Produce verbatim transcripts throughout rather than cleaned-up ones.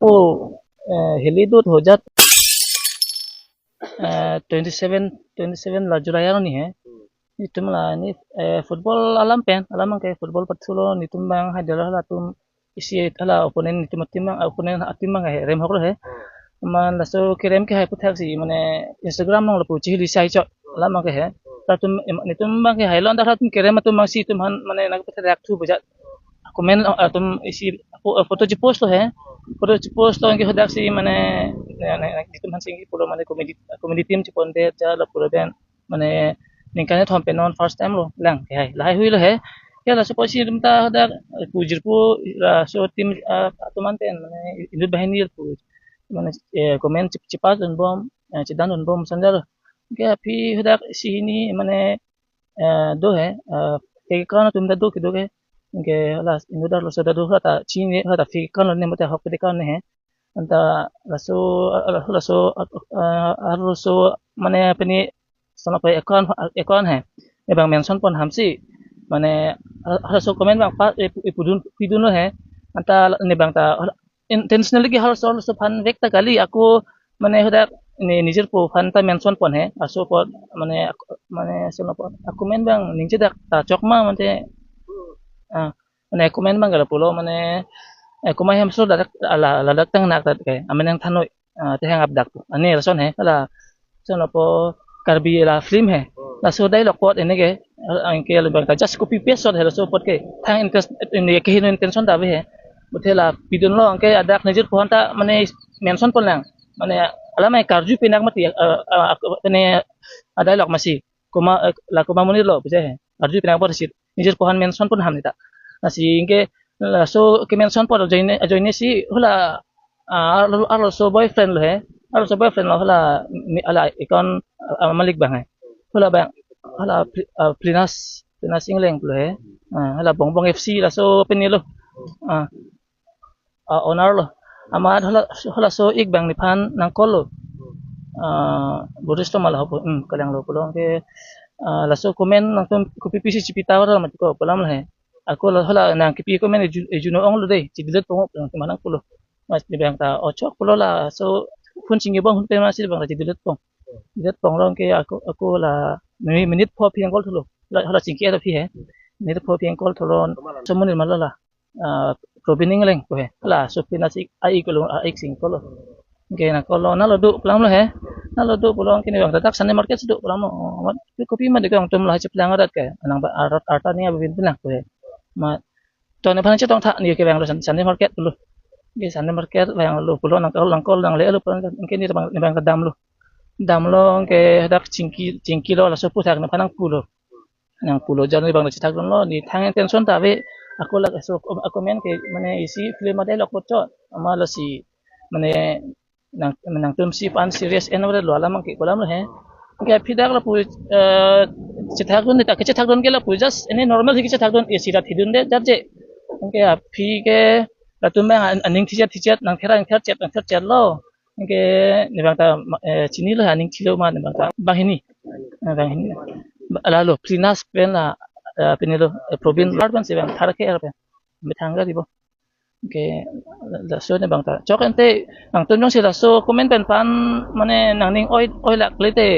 Oh, eh, hili dut hojat, eh, twenty seven, twenty seven la July arni he. Netum la ne, eh, football alam pen, alam abang ke football pathulo netum abang hai dela latum isi hala opponent netum ateam abang, opponent ateam abang he, remhok lo he. Man laso kerem ke hai aputhaksi, mane Instagram along lapu chihili sai chot, alam abang ke he. Latum em-, netum abang ke hai lon dak latum kerem atum abang si atum aphan, mane nangpethak thu bujat. Comment, ah, atum isi pho-, photo chipost lo he. Photo chipost lo anke hadaksi mane, ne, ne, ne, netum aphan si nangkipulo mane comedy, comedy team chipondet ja lapu lapen mane ningkan kethom pen non first time lo lang ke hai. Lahai hui lo he. Ya laso apotsi atum ta hadak pu jirpo laso team, ah, atum an pen mane inut banghini pu mane, eh, comment chip-, chipadunbom, eh, chidandunbom sandal. Ke aphi hadak isi hini mane, eh, do he, eh, fake account atum ta do kedo ke. Ke hala inut arloso ta do, hala ta chini, hala ta fake account lo ne mate ahok pede account ne he. Anta laso, eh, laso, eh, arloso mane pini sama pe account, account he. Ne abang mention pon ham si. Mane halaso comment abang pa, eh, pu-, eh, pudun, pidun lo he. Anta ne abang ta intentionally ke halaso, halaso aphan vek ta kali, ako mane hadak ne nijirpo aphan ta mention pon he, aso apot mane ak-, mane aso apot ako men abang ningje dak ta chok ma mate, ah, mane ako men abang gala pulo mane, eh, komat hem so ladak ala ladak tang nak tat ke amen nangthanoi, ah, te hang ap dak tu ane lason he hala Sono po Karbi la film he. Laso dialogue apot ene ke, eh, anke le abang ta just copy paste shot he laso apot ke. Thang interest, ini ke hino intention ta ave he. Buthe la pidun lo anke hadak nijirpo aphan ta mane mention pon lang. Mane alam karju pinak mati, eh, eh, ak-, mane a dialogue masi. Komat, eh, la komat amonit lo buje he. Karju pinak apot si nijirpo aphan mention pon ham ne ta. Lasi anke laso ke mention pon ajoine, ajoine si hala, ah, arlo, arloso boyfriend lo he. Arloso boyfriend lo hala mi-, hala account, ah, malik abang he. Hala abang, hala Pli-, ah, Plinas, Plinas Ingleng lo he. Ah, hala Bongbong F C laso pini lo. Ah, ah, owner lo. Amat hala, halaso ik abang nephan nang-call lo. Ah, Boris Tomal ho pu, hmm, kalang lo pulo ke, ah, laso comment nangtum kopi pisi chipita ora mati ko pu alam lo he. Ako la hala nangkipi comment eju-, ejuno ong lo dei, chi-delete pon nangtum aphan nangpulo. Mas ne abang ta o chok pulo laso phone chingi abang hun pe masi ne abang ta chi-delete pon. Delete pon lo anke ako, ako la mi-, minute pho aphi nang-call thulo. La hala chingki-et aphi he. Minute pho aphi nang-call thulo. Somo nirmala la. Ah, Probin Ingleng ko he. Laso Plinas ik, a ik lo, a ik sing ko lo. Anke nang-call lo, nalo do pu alam lo he. Nalo do pulo anke ne abang ta dak Sunday market si do pu alam lo. Mat, kopi ma de kangtum la cheplang arat ke. Anang ba arat arta ni abin pinang ko he. Ma, to nephan chetong tha ne ke abang lo Sun-, Sunday market pulo. Anke Sunday market abang lo pulo nang-call, nang-call nangle lo pulo anke ne abang, ne abang kedam lo. Dam lo anke hadak chingki, chingki lo laso aphuthak nephan nangpulo. Nangpulo jan ne abang ta chethakdun lo, ne thang intention ta ave, ako laso, ako men ke mane isi film a dialogue apot chot, amat lasi mane nang, nangtum si pan serious en lo alam abang ke pu alam lo he. Anke aphi dak lapu, eh, chethakdun ne ta, kechethakdun ke lapu just ene normal hi kechethakdun, isi rat hidun de jat je. Anke aphi ke latum abang an-, aning thichet thichet, nangther nangther chet, nangther chet lo. Anke ne abang ta ma-, eh, chinilo aning thilo ma ne abang ta banghini. Eh, banghini. Ba-, lalo Plinas pen la, eh, pini lo, eh, Probin Lar pen si abang thar ke er pen. Methang gari bo. Anke laso ne abang ta. Chok ente nangtum jongsi laso comment pen pan mane nangning oi, oi lak le te,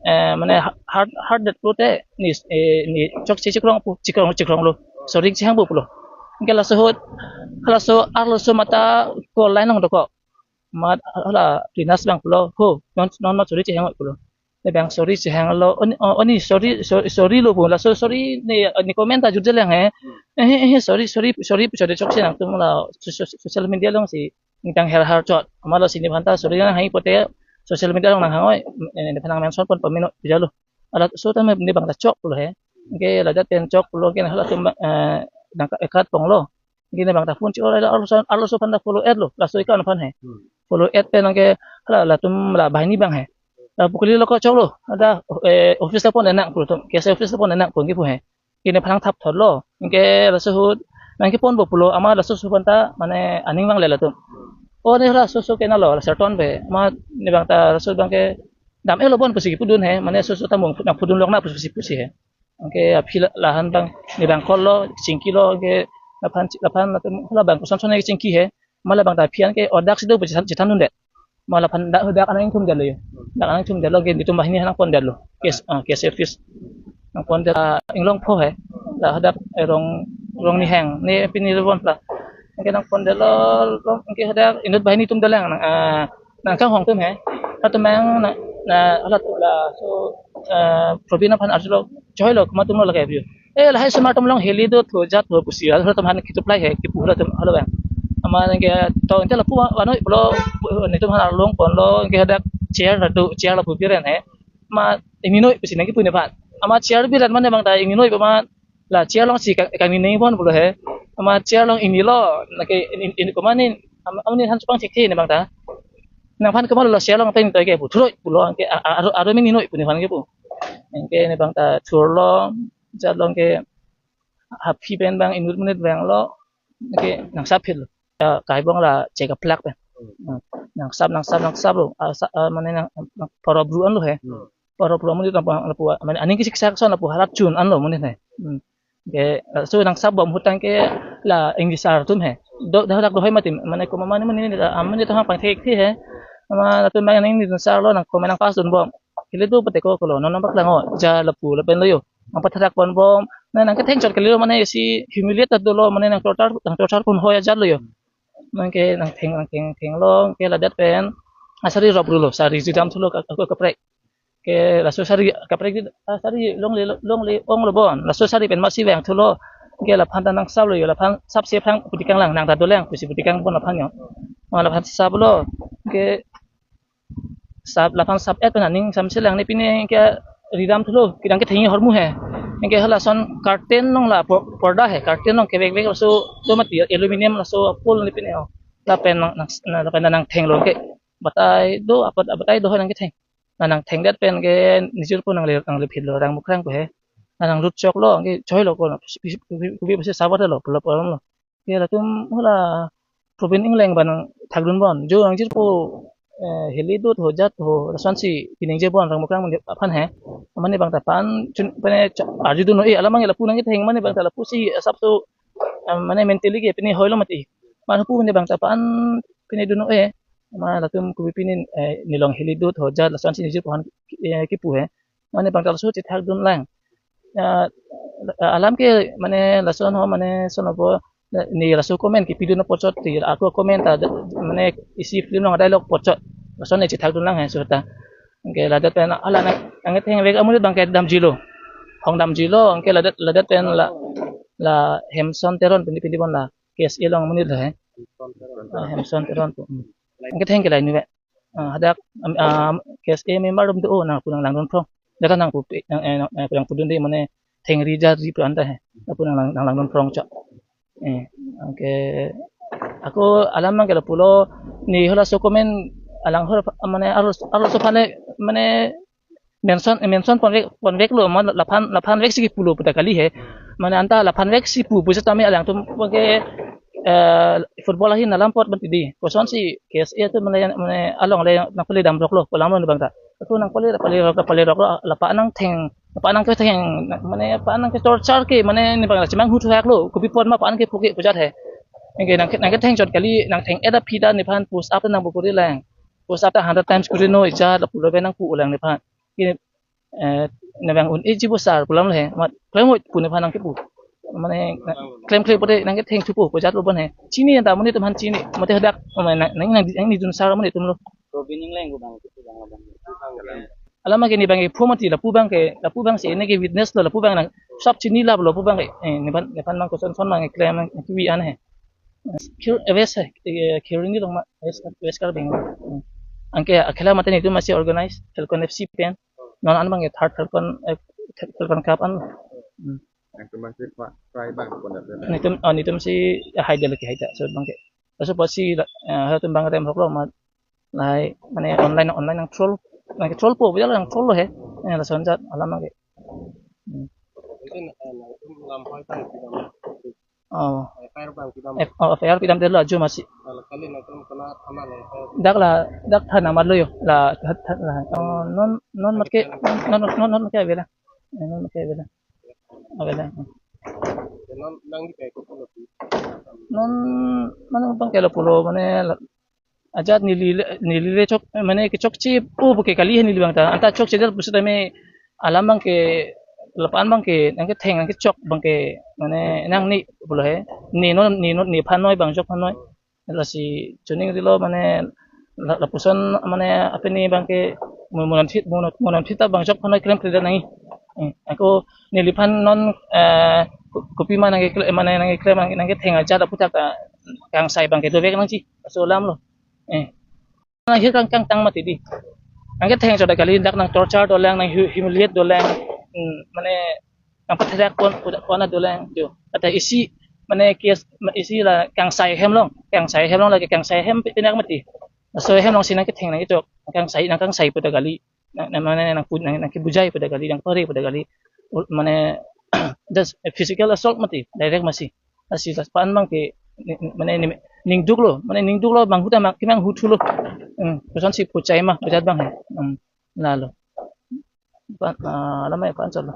eh, mane ha-, hard, hard det pulote ne, eh, ne chokche chikrong pu, chikrong, chikrong lo. Sorry chihang bo pulo. Anke laso ahut, laso arloso mata call line nang doko. Mat hala Plinas abang pulo, ho, non, non mat sorry chihang pulo. Ne abang sorry chihang lo, oni, o-, oni sorry, so-, sorry lo pu, laso sorry ne, ne comment ta jut je lang he. Eh, eh, eh, sorry, sorry, sorry, sorry, chokche nangtum la so-, so-, social media along si ningtang her har chot. Amat lasi nephan ta sorry nanghang pote social media along nanghang oi, eh, nephan nang mention pon pamino pijalo. Laso ta me ne abang ta chok pulo he. Anke la jat pen chok pulo ke halatum, eh, nang ka-, ekat pon lo. Anke ne abang ta phone chi-oi la arloso, arloso aphan ta follow et lo, laso account aphan he. Hmm. Follow et pen anke hala latum la banghini abang he. La pu kali lo ko chok lo, ada, eh, office ta pon nang pulo tum, K S A office ta pon nang pulo ke pu he. Anke nephan nang thap thot lo. Anke laso ahut nangkepon bo pulo, amat laso aso aphan ta mane aning vangle latum. O ne laso aso ke nalo, la Serton pen. Amat ne abang ta laso abang ke dam-et lo bon pusi kepudun he, mane aso aso ta mung nangpudun lok na pusi pusi he. Anke aphi la, lahan abang, ne abang call lo, chingki lo, anke laphan, laphan latum, la abang koson son ke chingki he. Ma labang ta aphi an ke order si do pu chethan, chethan dundet. Ma laphan dak, dak anang ingthum detlo yo. Dak anang ingthum detlo ke netum banghini nangpon detlo. Kes, ah, kes office. Nangpon det, ah, Inglongpho he. La hadak, eh, Rong, Rongnihang. Ne pini le bon pla. Anke nangpon detlo, lo, anke hadak inut banghini atum dolang nang, ah, nangkanghong atum he. Halatum mang na, na, halatum laso, eh, Probin aphan arjulo, choilo, komat atumlo lake pu. Eh, lahai osomar atum along heli do tho, jat tho pusi, halatum aphan kituplai he, kipu halatum, halo bang. Amat anke to, ante lapu wa-, wanoi pulo, netum aphan arlong ponlo, anke hadak chair la do, chair lapu biren he. Amat ingninoi pusi nangkipu nephan. Amat chair biren mane bang ta ingninoi pu amat, la chair along si ka, kangni neng bon pulo he. Amat chair along ingnilo, lake in, in, in, komat ne, am, amat ne than chupang thekthe ne bang ta. Nangphan komatlo chair along ta ingni toi ke pu, thuroi pulo anke a, a, aro, aro ingninoi pu nephan ke pu. Anke ne bang ta thurlo, jat along ke aphi pen bang inut monit vanglo, anke nangsap phil. Ya, kai bong la chek aplak pen. Hmm. Hmm. Nangsap, nangsap, nangsaplo. Ah, sa, ah, mane nang, nang poro bru anlo he. Hmm. Poro bru monit lapu, lapu, mane aning kisiksak son lapu harat chun anlo monit he. Hmm. Ke, ah, so nangsap bom ahut tangke la English sir atum he. Do, dak dak dohoi mati, mane komat mane mane, ah, mane to hang pangthekthe he. Amat latum bang nang English sir lo nang komat nangpass dunbom. Kili do pate ko kolo, non non paklang o, ja lapu lapen lo yo. Nangpatharak ponbom, na nangketheng chot kalilo mane si humiliate ta dolo mane nang torture, nang torture pon hoi ajat lo yo. Anke nangtheng, nangtheng, thenglo, anke ladak pen, ah, sari rop rulo, sari jidam thulo ka, ka, kaprek. Ke laso sari kaprek di, ah, sari longle, longle, onglo bon. Laso sari pen masi vang thulo. Anke laphan ta nangsaplo yo, laphan sapsi aphrang putikang lang, nang ta dolang, pusi putikang bon laphan yo. Ma laphan saplo, anke sap, laphan sap-et pen aning samsi lang ne pine ke ridam thulo, kedang kethengji ahormu he. Anke halason curtain along la por-, porda he, curtain along kevek vek laso do mati aluminium laso apul ne pine o. Lapen nang, nang, na, lapen nangthenglo ke batai do, apat, batai do he nangketheng. Na nangthengdet pen ke nejirpo nangle, nangle phitlo rang mukrang ko he. Na nanglut choklo, anke choilo ko na, kubi, kubi, kubi pasi sabat lo, pulo pulo lo. Ya, latum hala Probin Engleng abang nangthakdun bon. Jo nangjirpo, eh, heli do tho jat tho, lasonsi piningje bon rang mukrang aphan he. Mane bang ta pan chun pene cha-, arjudun noi, eh, alam abang lapu nangketheng mane bang ta lapusi asapso, eh, mane mentally ke pine hoilo mati. Mane pu mane bang ta pan pine dun noi, eh. Mane latum kubi pine, eh, nelong heli do tho jat lasonsi nejirpo aphan, eh, kipu he. Mane bang ta laso chethakdun lang. Ya, alam ke mane lason ho mane sonopo ne laso comment kipidun apotchot ti ako comment ta mane isi film along dialogue apotchot. Lason ne chethakdun lang he suta. Anke ladak pen hala nang, nangketheng vek amonit bang ke damjilo. Hong damjilo, anke ladak, ladak pen la, la Hemson Teron pini pini bon la K S A along amonit lo he. Ah, Hemson Teron pu. Hmm. Nangketheng ke la inut ve. Ah, hadak, am, am, K S A member atum do, oh, nangpu nanglangdun phrong. Dak nangpu, nang, eh, nang, eh, nangpudun de mane thengri jarri pu anta he. Nangpu nang, nang, nanglangdun phrong chok. Eh, anke ako alam abang ke lapulo ne halaso comment alang hor mane arlo, arloso aphan le mane mention, mention ponvek, ponveklo, mane laphan, laphan veksi kipulo puta kali he. Mane anta laphan veksi pu, pu setame alangtum ke, eh, football ahin alam apot ban ti di. Kosonsi K S A atum mane, mane along le nangpale damroklo, pu alam lo bang ta. Ako nangpale, pale rok, pale roklo, la pa nangtheng, pa nangketheng, mane pa nangke torture ke, mane ne bang la chemang hu thuhaklo, kopi apot ma pa nangkepho ke pu jat he. Anke nang, nangketheng chot kali, nangtheng-et aphi ta nephan push up nangpu kori lang. Push up ta hundred times kori noi jat, lapulo pen nangpu lang nephan. Ke, eh, ne bang un-eji bo sir pu alam lo he, amat klemoi pu nephan nangkipu. Mane, na, klemkle pote nangketheng thupo, pu jat lo bon he. Chini anta monit atum aphan chini, mate hadak, mane nang, nang, nang, nang nidun sir monit atum lo. Probin Engleng ko bang, ko bang, bang. Alam ke ne bang ke pho mati lapu bang ke, lapu bangsi ne ke witness lo, lapu bang nang sap chini lap lo pu bang ke. Eh, nephan, nephan bang koson son bang ke klem nangkipi an he. Kir, eh, West he, eh, Kir ni long ma, West, West Karbi Anglong. Hmm. Anke akhela mate netum masi organize, Falcon F C pen. Non an bang ke third Falcon, eh, Falcon Cup an. Hmm. Netum masi pa, try bang pon dak. Netum, oh, netum si, ya, haida lagi haida, so bang ke. Laso apotsi la, eh, halatum bang rem hoklo ma, lahai, mane online, online nang troll, nang troll po, biar nang troll lo he. Eh, lason jat alam bang ke. Hmm. Itu na, eh, nangtum lamhoi bang pidam. Oh. F I R bang pidam. F-, oh, F I R pidam detlo ajo masi. Kalau kali nangtum kena thaman F I R. Dak la, dak than amat lo yo. La, than, than la. Oh, non, non mat ke, non, non, non, non mat ke avela. Eh, non mat ke avela. Avela. Non nangli kai ko pulo pi. Non mane bang ke lapulo mane la- ajat neli le- neli le chok mane kechokche pu ke kali neli bang ta anta chokche jat pusi tame alam bang ke lapu-an bang ke nangketheng nangkechok bang ke mane nangni pulo he ne non ne non nephan noi bang chokphan noi. Lasi chuning rilo mane la- lapuson mane apini bang ke mo- mo non thit mo non- mo non thit ta bang chokphan noi klemkle nangji. Eh, ako neliphan non eh ko- kopima nangkekle mane nangkeklem nangketheng ajat aputhak ta kangsai bang ke dovek nangji. Laso alam lo. Eh. Nang hir kang kangtang mati di. Nangketheng chot ta kali dak nangtorture dolang nang hu- humiliate dolang. Hmm, mane nangpatherak pon pon dolang jo. Ata isi mane kes isi la kangsai hem long, kangsai hem long lake kangsai hem pinak mati. Laso hem longsi nangketheng nangkechok, nangkangsai nangkangsai pu ta kali, nang nang- mane nangpu nang nangkebujai pu ta kali, nangpare pu ta kali. Ul- mane just physical assault mati, direct masi. Lasi lapu-an bang ke ni- mane ni- ningduk lo, mane ningduk lo bang huta mak kimang huthu lo. Hmm, kosonsi puchai ma bejat bang he. Hmm, lalo. Pan ah, lama ya pan chalo.